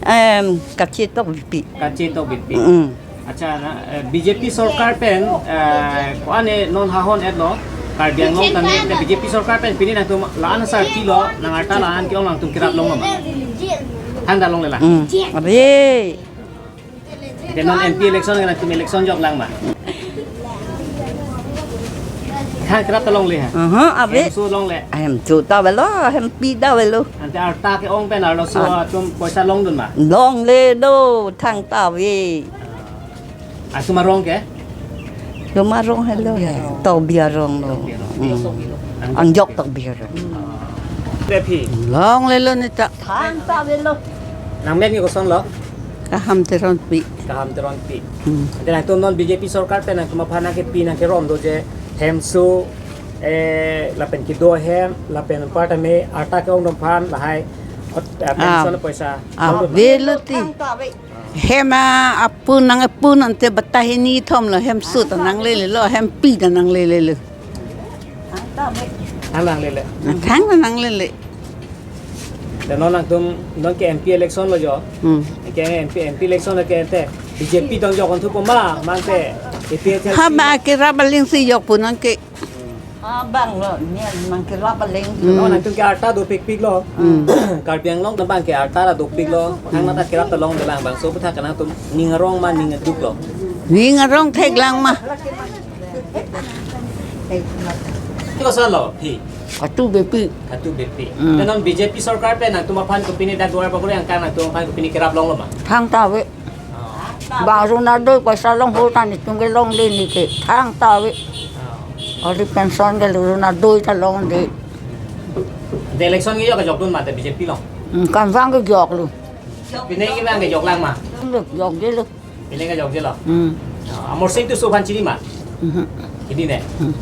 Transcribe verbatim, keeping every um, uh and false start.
Em, kachetok bipi. Kachetok bipi. Mm. Accha, na, eh, B J P sorkar pen, eh, ko-an ne non hahon etlo, Karbi Anglong tame, te B J P sorkar pen pini nangtum la-an asar pilo, nang arta la-an ke-ong nangtum kerap longlo ma? Thangta longle lang. Mm. Abe. Te non M P election ke nangtum election jok lang ma? Thang kerap ta longle ha? Aha, abe. Hemso longle. Hemso ta avelo, hempi ta avelo. Ante arta ke-ong pen arloso Ah. atum poisa longdun ma? Longle do, thangta ave. Atum arong ke? Atum arong helo he. Tokbi arong lo. Tokbi arong. Hmm. Angjok Tokbi arong. Te phi? Longlelo neta. Thangta avelo. Nangmen ke kosonlo? Kaham Teronpi. Kaham Teronpi. Hmm. Ante nangtum non B J P sorkar pen nangtum aphan nangkepi nangkerom do je hemso, eh, lapen kedo ahem, lapen anparta me arta ke-ong atum aphan lahai, ot, eh, Ah. pension poisa. Ah, longdun ma? Avelo ti. Thangta ave. Hem apun nang apun ante batai hini thom lo, hemso ta nanglelelo, hempi ta nanglelelo. Thang nanglele. Thang ta nanglele. Te non nangtum, non ke M P election lo jo. Hmm. Ke M P, M P election lo ke te B J P dong jok konthu poma, mante A P H L C. Haba kerap aling si jok pu nang ke. Ah, bang lo, ne nang kerap aling. Hmm. Non nangtum ke arta dopikpik lo. Hmm. Karbi Anglong ta bang ke arta ra dopiklo. Thang mata kerap ta longlelang bangso aphuthak ke nangtum ning arong ma ning aduk lo? Ning arong theklang ma. Ti kosonlo, phi? Katu bepi. Katu bepi. Hmm. Te non B J P sorkar pen nangtum aphan kopine dak Duar Bagori angkang nangtum aphan kopine kerap longlo ma? Thangta ave. Oh. Bang Arunodoi poisa longhul ta netum ke longde ne ke thangta ave. Oh. Ori pension ke Arunodoi ta longde. Te election ke jok kejokdun ma te B J P along? Hmm, kevang kejoklo. Pine kevang kejoklang ma? Lo, jokjelo. Pine kejokjelo. Hmm. Oh, Amarsing Tisso aphan chini ma? Mhm. Chinine? Hmm.